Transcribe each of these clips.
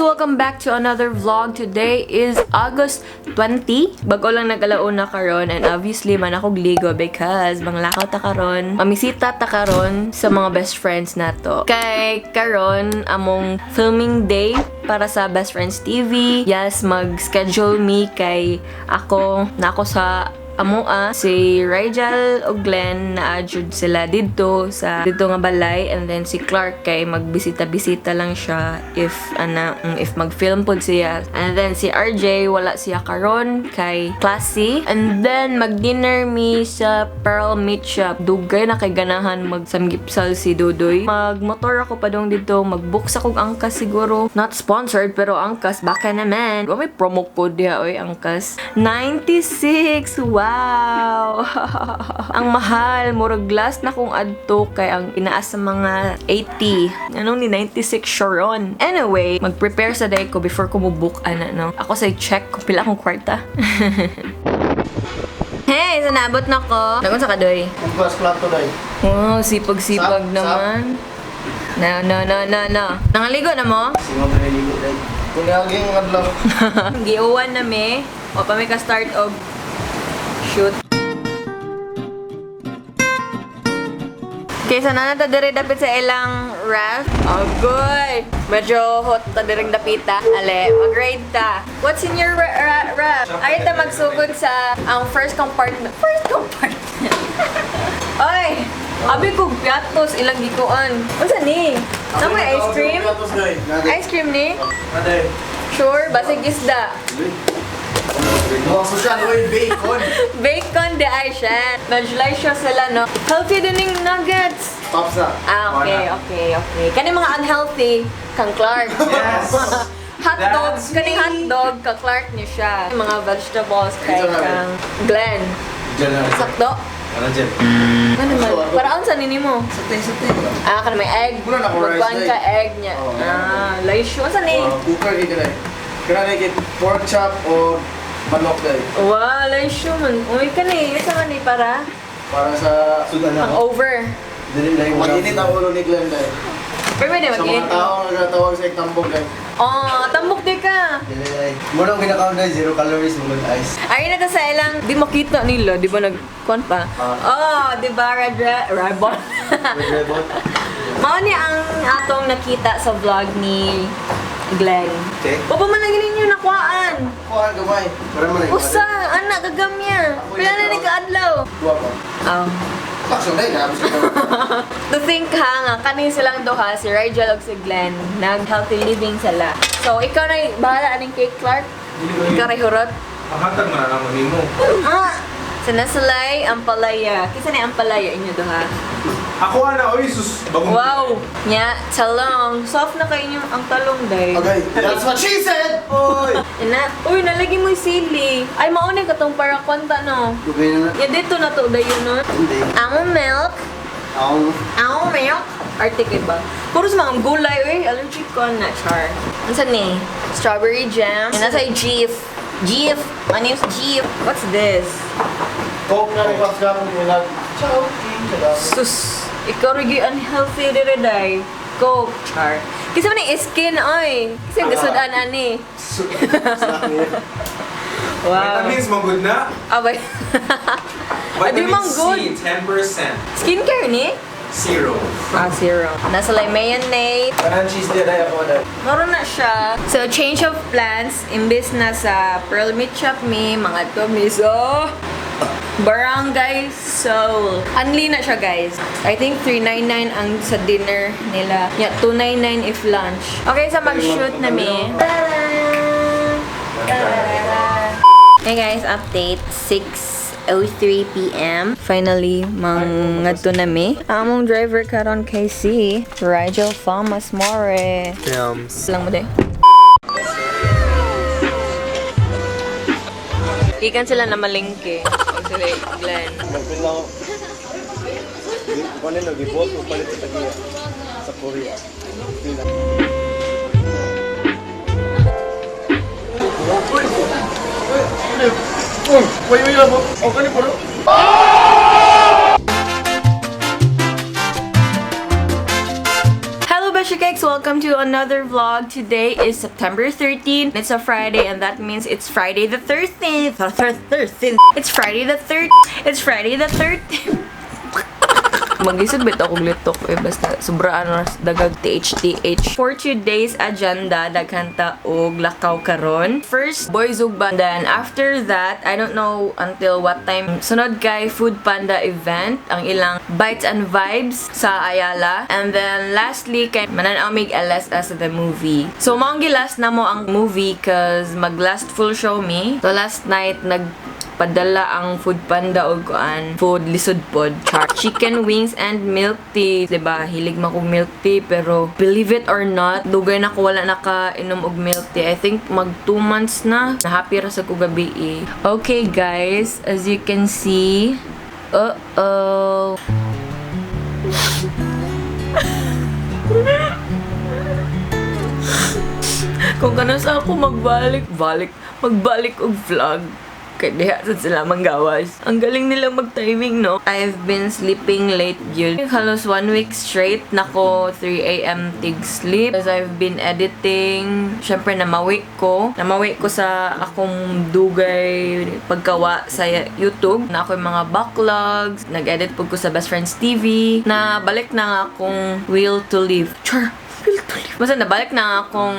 Welcome back to another vlog. Today is August 20. Bago lang nag-alauna karon and obviously man ako ligo because manglakaw ta karon. Mamisita ta karon sa mga best friends nato. Kay karon among filming day para sa Best Friends TV. Yes, mag-schedule me kay ako na ako sa amoa si Rigel o Glenn na jud sila didto sa didto nga balay and then si Clark kay magbisita-bisita lang siya if ana if mag-film pod siya, and then si RJ wala siya karon kay classy, and then mag-dinner mi sa Pearl Meat Shop. Dugay na kay ganahan mag samgipsal si Dudoy. Magmotor ako padong didto, mag-book sa kog Angkas siguro. Not sponsored, pero Angkas, baka naman. Wa may promo code diha oy, Angkas. 96. Wow. Ang mahal, murag glass na kung adto kay ang inaas sa mga 80. Anong ni 96 Sharon? Anyway, mag-prepare sa day ko before ko mo-book ana, no. Ako sa check kung pila akong kwarta. Hey, so naabot na ko. Nagun sa kadoy. Kung plato day. Wow, sipag-sipag Sap, naman. No, no, no, no, no. Nangaligo na mo? Sige mo naligo day. Kung naging adlaw. Giuwan na mi. O pa may ka-start og shoot. Okay, so nana ta diri dapit sa ilang ref. Oh, good. Medyo hot ta diring dapita. Ale, mag-grade ta. What's in your ref? Ay ta magsugod sa ang first compartment. First compartment. Oy, abi ko piatos ilang gikuan. Unsa ni? Naa may ice cream? Ice cream ni? Aday. Sure, basig isda. Mga social oy bacon. Bacon de ay siya. Medyo siya sila, no? Healthy din yung nuggets. Pops na. Ah, okay. Kani mga unhealthy, kang Clark. Yes. Hot dog, That's kaning me. Hot dog, ka Clark ni siya. Mga vegetables kay Ito na, kang Glenn. Diyan na. Sakto? Ano dyan? Ano man? Para unsa nini mo? Satay, satay. Ah, kana may egg. Mura na ko rice, Magkuhan ka day. egg niya. Oo. Ah, laisyo. Unsa ni? Cooker kay kanay. Kanay kay pork chop o manok day. Wow, laisyo man. Uy, kani. Unsa man ni para? Para sa Pang over. Mag-init ang ulo ni Glenn day. Pero may Sa mga mag-init. tao nga nagtatawag sa tambok day. Oh, tambok di ka. Muna ang ginakaon na zero calories mungod ice. Ay na ta sa ilang di makita nila, di ba nagkuan pa? Oh, di ba red red ribbon? With rebot. Mao ni ang atong nakita sa vlog ni Glenn. Okay. Wa pa man lagi ninyo nakuhaan. Kuha gamay. Para man ay. Usa, anak kagamya. Pila na ni kaadlaw. Duha pa. Oh. Sakso day na abis ka. To think ha nga kani silang duha si Rigel ug si Glenn nag healthy living sila. So ikaw na bahala aning cake, Clark. Ikaw ray hurot. Ang hatag man na nimo. Ah! Sa nasalay, ampalaya. Kisa ni ampalaya inyo duha? Ako ana oy sus bagong. Wow! Nya, talong. Soft na kayo yung ang talong, day. Okay, that's what she said. Oy. Ina, uy, nalagi mo yung sili. Ay, mauna ka tong parang kwanta, no? Dugay na na. Ya, dito na to, dayon, no? Hindi. Ang milk. Ang Ang milk. Arte kay ba? Puro sa mga gulay, uy. Allergic ko na, char. Ano ni? Strawberry jam. And nasa Jeef. Jeef. My name's Jeef. What's this? Coke na rin pops ka kung nag. Ciao. Sus! Ikaw rin yung unhealthy dire day. Coke, char. Kasi man yung skin, oy. Kasi yung gasudan, ani. Wow. Vitamins mo good na. Abay. Adi Vitamin man good. C 10%. Skincare ni? Zero. Ah, zero. Nasa lay mayonnaise. Kanan cheese day ako day. Meron na siya. So, change of plans. Imbis na sa Pearl Meat Shop mi, mga to mi. So, Barangay Soul. Unli na siya, guys. I think 399 ang sa dinner nila. Yeah, 299 if lunch. Okay, so mag-shoot na mi. Hey guys, update 6:03 p.m. Finally, mangadto na mi. Among driver karon kay si Rigel Thomas More. Films. Lang mo de. Ikan sila na malingke. Og sila Glenn. Magpil lang ako. Kunin no gibot o palit sa tagiya sa Korea. Pila. Uy, wait, wait lang mo. Okay ni puro. Hello, Kabeshi Cakes! Welcome to another vlog. Today is September 13. It's a Friday and that means it's Friday the 13th. 13th. It's Friday the 3rd. It's Friday the 13th. Mag-isod bitaw akong litok eh? Basta sobra ano dagag THTH. For today's agenda, daghan ta og lakaw karon. First, Boys Ugba. Then after that, I don't know until what time. Sunod kay Food Panda event, ang ilang Bites and Vibes sa Ayala. And then lastly, kay mananaw mig LSS the movie. So mao ang last namo ang movie 'cause mag last full show mi. So last night nagpadala ang Food Panda og kuan, food, lisod pod, char. Chicken wings and milk tea, 'di ba? Hilig man kog milk tea, pero believe it or not, dugay na ko wala naka-inom og milk tea. I think mag 2 months na. Na happy ra sa ko gabi eh. Okay guys, as you can see, uh-oh. Kung kanus-a ako magbalik, balik, magbalik og vlog. Kay diha sad sila manggawas. Ang galing nila mag-timing, no? I've been sleeping late yun. Halos one week straight nako 3 a.m. tig sleep. Because I've been editing. Siyempre, namawi ko. Namawi ko sa akong dugay pagkawa sa YouTube. Na ako yung mga backlogs. Nag-edit po ko sa Best Friends TV. Na balik na nga akong will to live. Char! Will to live. Basta nabalik na akong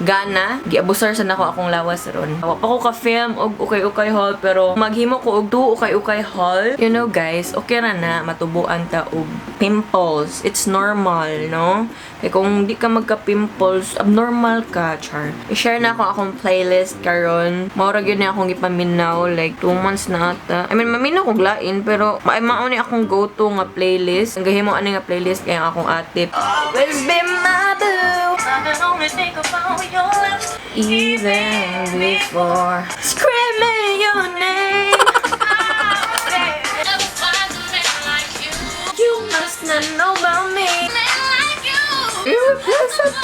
gana. Giabusar sa nako akong lawas ron. Wa pa ko ka-film og ukay-ukay haul, pero maghimo ko og two ukay-ukay haul. You know guys, okay ra na matubuan ta og pimples. It's normal, no? Kay kung di ka magka-pimples, abnormal ka, char. I-share na ako akong playlist karon. Mao ra gyud ni akong gipaminaw like 2 months na ata. I mean, maminaw kog lain, pero ay mao ni akong go-to nga playlist. Ang gahimo ani nga playlist kay ang akong ate. Always be my boo. Even before screaming your name. You must not know about me. Irreplaceable.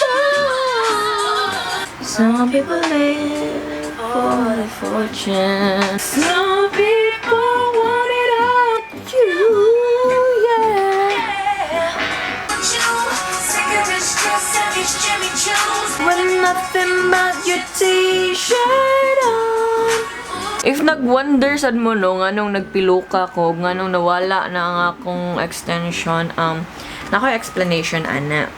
Some people live for the fortune. Some people want it all. You, yeah. With nothing but your t-shirt on. If nag-wonder sad mo, no, nganong nagpiluka ko, nganong nawala na ang akong extension, nako explanation ana.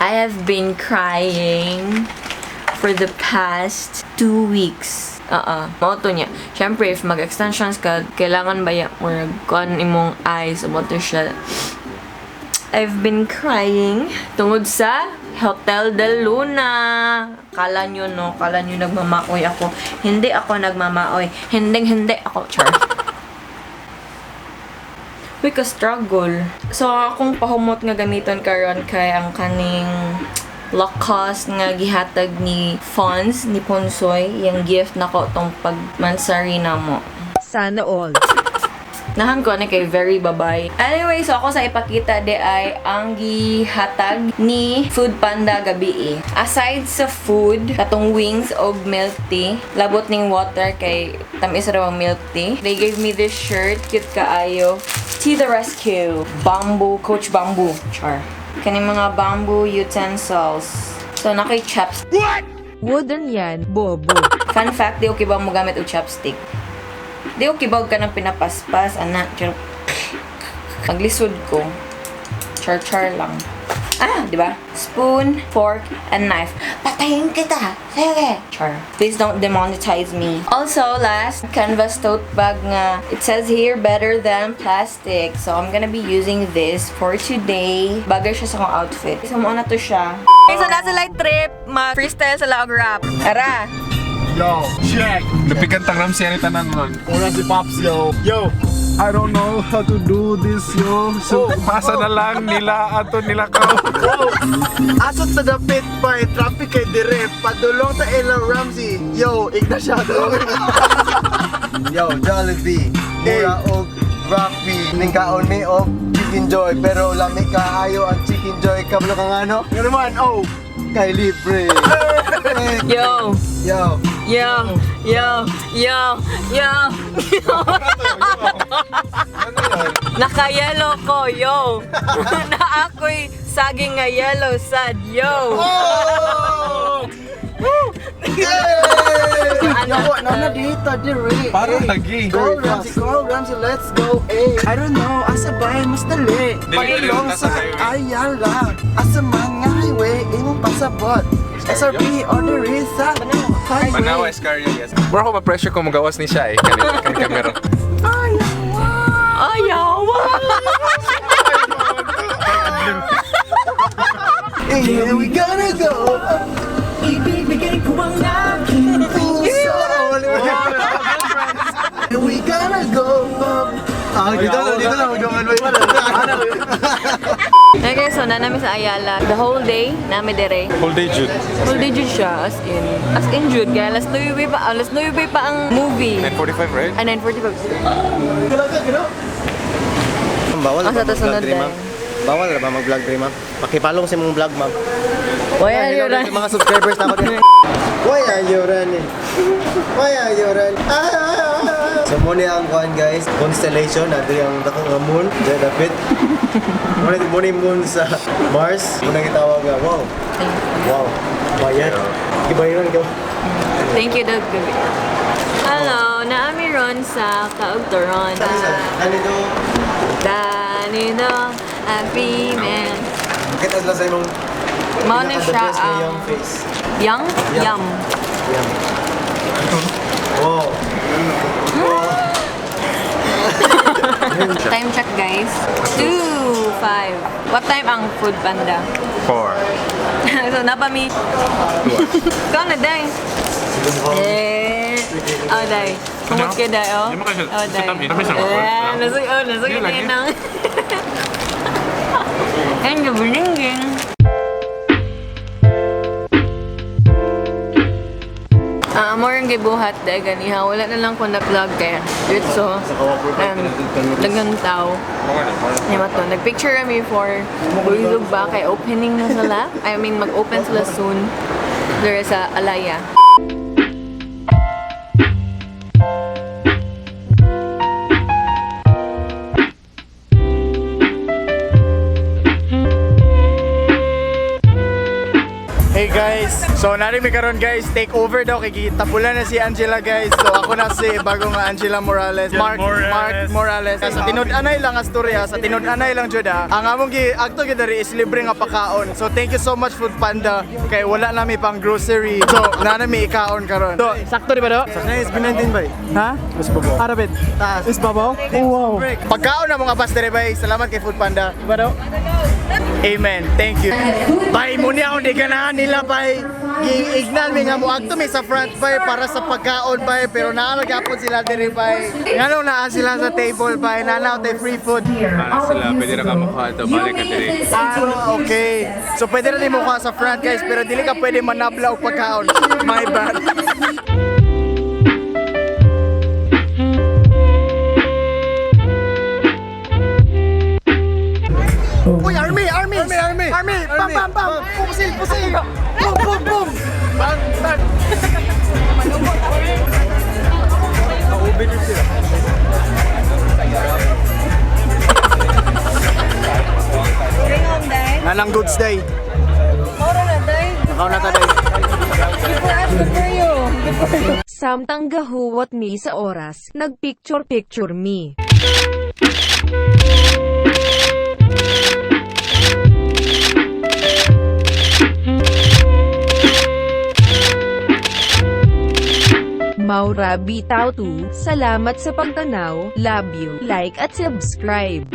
I have been crying for the past 2 weeks. Oo, mao to niya. Siyempre, if mag-extensions ka, kailangan ba ya, or kuan imong eyes, mao to siya. I've been crying tungod sa Hotel del Luna. Kala nyo, no? Kala nyo nagmamaoy ako. Hindi ako nagmamaoy. Hindi, hindi ako. Char. Uy, ka-struggle. So, akong pahumot nga gamiton karon kay ang kaning Lacoste nga gihatag ni Fons, ni Ponsoy, yung gift nako tong pag-mansari na mo. Sana all. Nahan ko ni kay very babay. Anyway, so ako sa ipakita di ay ang gihatag ni Food Panda gabi eh. Aside sa food, katong wings og milk tea, labot ning water kay tamis raw ang milk tea. They gave me this shirt, cute kaayo. To the rescue. Bamboo, Coach Bamboo. Char. Kaning mga bamboo utensils. So, nakay chopstick. Wooden yan, bobo. Fun fact, di okay ba mo gamit og chopstick? Di okay ba ka ng pinapaspas, anak? Char. Maglisod ko. Char-char lang. Ah, di ba? Spoon, fork, and knife. Patayin kita! Sige! Char. Please don't demonetize me. Also, last, canvas tote bag nga. It says here, better than plastic. So, I'm gonna be using this for today. Bagay siya sa akong outfit. So, mao na to siya. Okay, so nasa light trip, mag-freestyle sa laog rap. Tara! Yo, check. Napikan tang Ramsey ani tanan ron. Una si Pops, yo. Yo. I don't know how to do this, yo. So, pasa na lang nila ato nila ko. Oh. Asot sa dapit pa, eh, traffic kay dire. Padulong sa Ella Ramsey. Yo, ignasyado. Yo, Jollibee, mura og Rocky. Ning kaon mi og Chicken Joy, pero lami kaayo ang Chicken Joy. Kabalo ka nga no? Nga naman, oh. Kay libre. Yo! Yo, Yo, yo, yo, yo, yo. Naka-yellow ko, yo. Na ako'y saging nga yellow sad, yo. Oh! Ano? Yo, na dito, dire. Para lagi. Go Ramsey, go Ramsey, let's go. Eh, I don't know, asa ba mas dali. Dili, dili, Padulong nasa sa highway. Ayala, asa mga highway, imong pasabot. SRP order is sa highway. Manawa Escaria, yes. Bro, ako ma-pressure kung magawas ni siya eh. Kani, kani camera. Ayaw! Yeah, we gonna go. Ibibigay ko ang aking puso. We gonna go. Ah, dito na, dito na. Okay, so na namin sa Ayala. The whole day, nami dire. Whole day, Jude. Whole day jud siya, as in. As in jud, kaya alas 9 pa, alas 9 pa ang movie. 9:45, right? Ah, 9:45. Bawal Ang ba sa mag-vlog sunod diri, ma'am? Bawal ra ba mag-vlog diri, ma'am? Pakipalong sa imong vlog, ma'am. Why are you Hello, running? mga subscribers na ako din. Why are you running? Why are you running? Ah, ah, ah, ah. So mo ni ang kuan guys, constellation na diri ang dako nga moon, diri dapit. Mo ni moon sa Mars, mo na gitawag nga wow. Wow. Bayad. Gibayaran ka. Thank you, Dog Gabi. Hello, naami ron sa Kaugtoron. Ano Danino, happy man. Kita sila sa imong Mao ni siya pinaka-the best nga ang young face. Young? Yum. Yum. Yum. Wow. Time check, guys. 2:05. What time ang Food Panda? 4. So, napami. Ikaw na, day. Eh. Oh, day. Kumot ka, day, oh. Hindi mo kasi- Oh, day. sa tabi. Tabi sa mga- Eh, nasug, oh, nasug Hindi, lagi. nang. Ang gabulingin. Ah, more ang gibuhat dahil ganiha. Wala na lang ko na-vlog kaya. Dito, dagang tao. Yung to, nagpicture kami for Builog ba kay opening na sila. I mean, mag-open sila soon. There sa Alaya. Hey guys, so nari mi karon guys, take over daw kay tapulan na si Angela guys. So ako na si bagong Angela Morales, Mark Morales. Mark Morales. Sa tinud-anay lang astorya, sa tinud-anay lang jud ah. Ang among gi agto gyud diri is libre nga pakaon. So thank you so much Food Panda kay wala nami pang grocery. So na nami ikaon karon. So sakto di ba do? Nice, binantin ba? Ha? Arabit. Taas. Is babaw? Oh, wow. Pagkaon na mga bus diri bay. Salamat kay Food Panda. Di ba do? Amen. Thank you. Bay mo niya akong di ganahan nila bay. Giignan mi nga mo agto mi sa front bay para sa pagkaon bay pero naa gapon sila diri bay. Ngano naa sila sa table bay, nanaw tay free food. Para sila, pwede na ka mukha ito. Balik ka diri. Ah, okay. So pwede na mo sa front guys pero dili ka pwede manabla og pagkaon. My bad. Uy, army, army, army, army, army, bam, bam, bam, pusil, pusil, boom, boom, boom, bang, bang. Nanang goods day. Nakaw na ta day. Samtang gahuwat mi sa oras, nagpicture-picture mi. Maura Bitaw 2, salamat sa pagtanaw, love you, like at subscribe.